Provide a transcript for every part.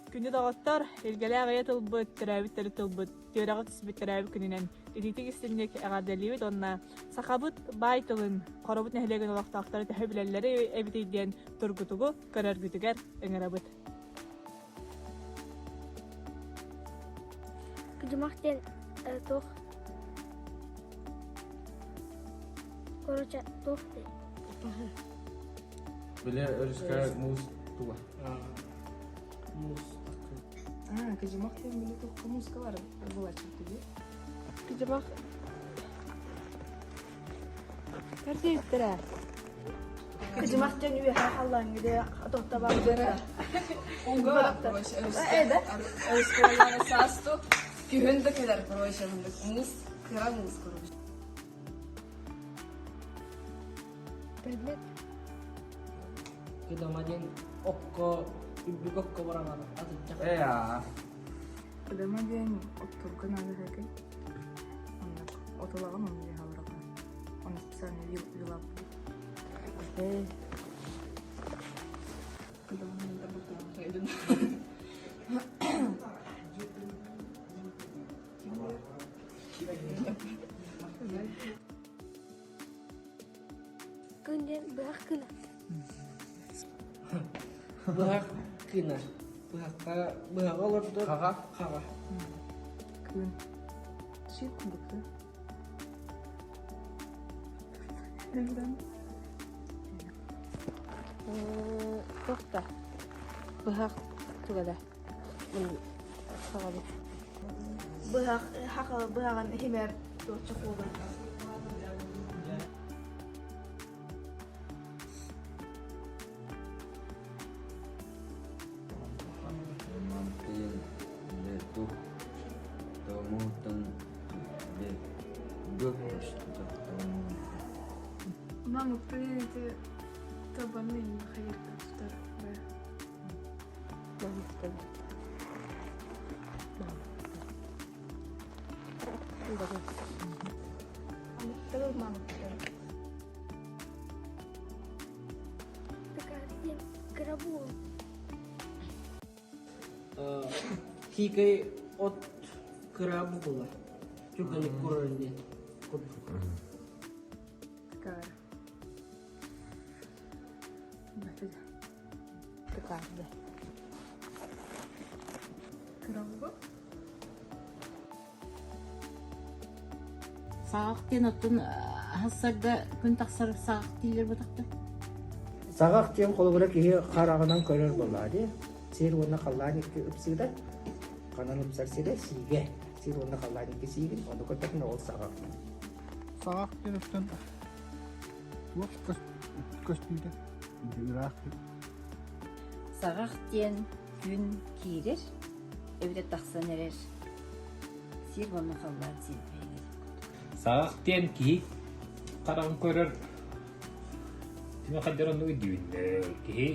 Күндү доҕоттор, илгэлээх ийэ тылбыт, төрөөбүт төрүт тылбыт, түөрэҕэ түспүт төрөөбүт күнүнэн итиитик истиҥник эҕэрдэлиибит уонна сахабыт баай тылын Хоробут нэһилиэгин олохтоохторо төһө билэллэрэ эбитий диэн тургутугу көрөргүтүгэр ыҥырабыт. Кыдьымах диэн туох короче туох диэн Били өрүскэ муус туга. Муус А, кыдьымах диэн били туохха мууска бар буолааччы дии. Кыдьымах Көрдүүттэрэ. Кыдьымах диэн үөһэ халлааҥҥа диэ тохто баар Унга, короче, өрүскэ өрүскэ буоллаҕына саас ту күһүн да кэлэр, короче, муус, кыра муус, короче. Предмет Кыдама диэн окко, үрдүк окко баранар атырдьах. Ээ аа. Кыдама диэн отторго наада хэкэй. Оннук. Отулаҕын онно дьаһалларга. Оны специально вила Ээ. Кыдама диэн табылтаан Күн диэн быһах кына. Быһах кына. Быһахха быһаҕа олордор. Хаҕа. Хаҕа. Күн. Сир курдук да. Туох да быһах туга да хаҕабыт. Быһах хаха быһаҕын иһимэр туочча куолай. Мантыйын лету томутан Мамыктыйын ити табаны хайырга тутар Кыра буол. Киикэй от кыра бугула. Түргэнник курарын диэн курдук. Такая. Тыкаарды. Кыра бугу. Саҕах диэн оттон аһассарга күн тахсар саҕах дииллэр бутахта. Саҕах диэн холобура киһи хараҕынан көрөр буоллаҕа дии. Сир уонна халлаан икки ыпсыыта. Ханан ыпсар сирэ сиигэ. Сир уонна халлаан икки сиигин, ону көрдөхүнэ ол саҕах. Саҕах диэн оттон туох көстүүтэ ыраах Саҕах диэн күн киирэр, эбэтэр тахсан эрэр сир уонна халлаан сиэрбэйигэр. Саҕах диэн киһи хараҕын көрөр кими хайдах оннук өйдүүбүн киһи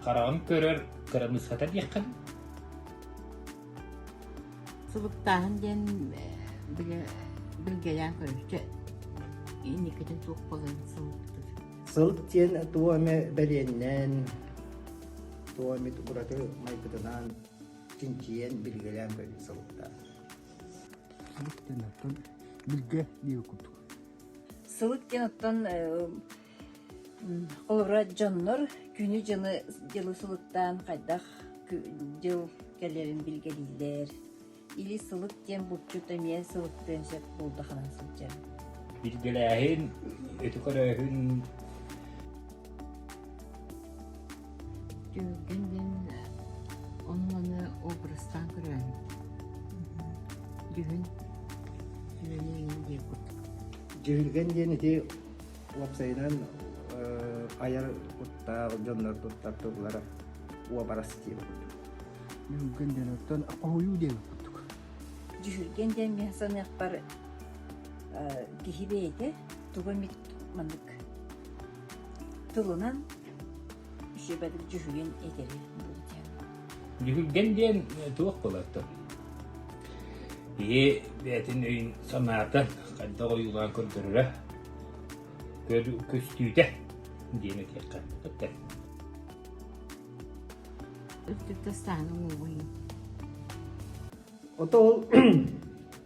хараҕын көрөр кырамыысхата диэххин Сылыктааһын диэн бile билгэлээн көрүччү инникитин туох буоларын сылыктыыр. Сылык диэн туох эмэ бэлиэннээн, туох эмит ураты майгытынан чинчийэн билгэлээн көрүү сылыктаах. Сылык диэн оттон билгэ диир курдук. Сылык диэн оттон Холобура, дьоннор күнү-дьылы дьылы сылыктаан хайдах дьыл кэлэрин билгэлииллэр. Или сылык диэн булчут эмиэ сылыктыан сөп булда ханан сылдьар. Билгэлээһин, өтө көрөөһүн Түһүлгэн диэн ону-маны образтаан көрөөһүн. Дьүһүн, дьүһүнү иҥин диир курдук. Дьүһүлгэн диэн ити уопсайынан айар куттаах дьоннор туттар тыллара уобарас диэн курдук. Дьүһүлгэн диэн оттон хоһуйуу диэн курдук. Дьүһүлгэн диэн мин саныахпар киһи бэйэтэ тугу эмит маннык тылынан үчүгэйдик дьүһүйэн этэри диэн. Дьүһүлгэн диэн туох буолар Киһи бэйэтин өйүн санаата хайдах ойуулаан көрдөрөрө көстүүтэ диэн этиэххэ сөп. Үрдүк тастааһын уҥуоҕун. Ото ол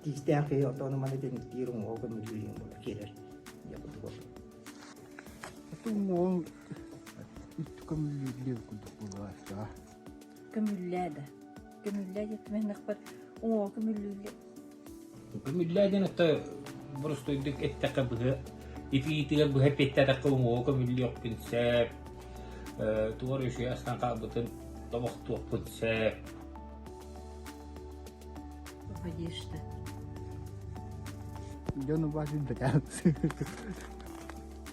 тиистээх киһи отону маны тэнниктиир уҥуоҕу көмүлүүр буола киирэр. Ото уҥуоҕун үрдүк көмүлүүр курдук буолуо Көмүллээ да. Көмүллээ диэт уҥуоҕу көмүллүүллэр. Көмүллээ диэн это боростуойдук эттэххэ быһа итиитигэр быһа эппиэттээтэххэ уҥуоҕу көмүллүөхпүн сөп. Тугар үчүгэй астан хаалбытын тобохтуохпун сөп. Одежда. Дьон убаас билбэтэх.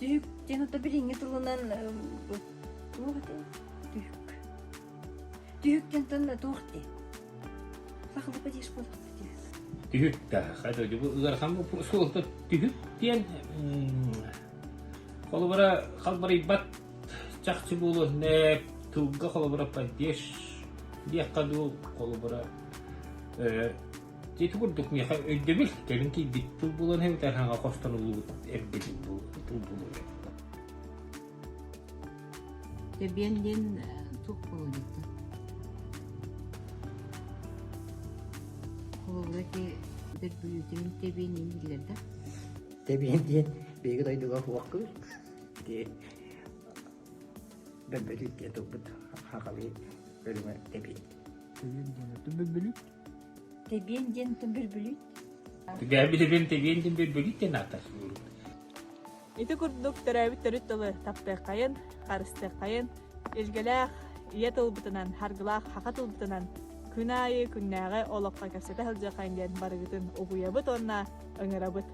Түһүк диэн ото билиҥҥи тылынан туох этэй? Түһүк. Түһүк диэн тыл туох дии? Сахалыы падеж буоллахпыт дии. Түһүк да, хайда бу ыарахан суолта түһүк диэн холобура халбарыйбат чахчы буолуо нэ тылга холобура падеж диэххэ дуу холобура ити курдук миэхэ өйдөбүл кэлин киирбит тыл буолан эбэтэр хаҥа хостонуллубут эргэ тыл буолуо Тэбиэн диэн туох буолуо диэхтэн. Холобура ити бөрбүлүүтүн тэбиэн диэн биллэр да? Тэбиэн диэн биһиги дойдуга суох кыыл. Ити бөрбөлүүт диэн тылбыт хахалыы көрүҥэ тэбиэн. Тэбиэн диэн это бөрбөлүүт? Тэбиэн диэн это бөрбөлүүт? Тэбиэн тэбиэн диэн бөрбөлүүт диэн ааттар. Ити курдук төрөөбүт төрүт тылы таптыаххайын, харыстыаххайын, илгэлээх ийэ тылбытынан, харгылаах саха тылбытынан күн аайы күннээҕи олоххо кэпсэтэ сылдьыаххайын диэн барыгытын угуйабыт уонна ыҥырабыт.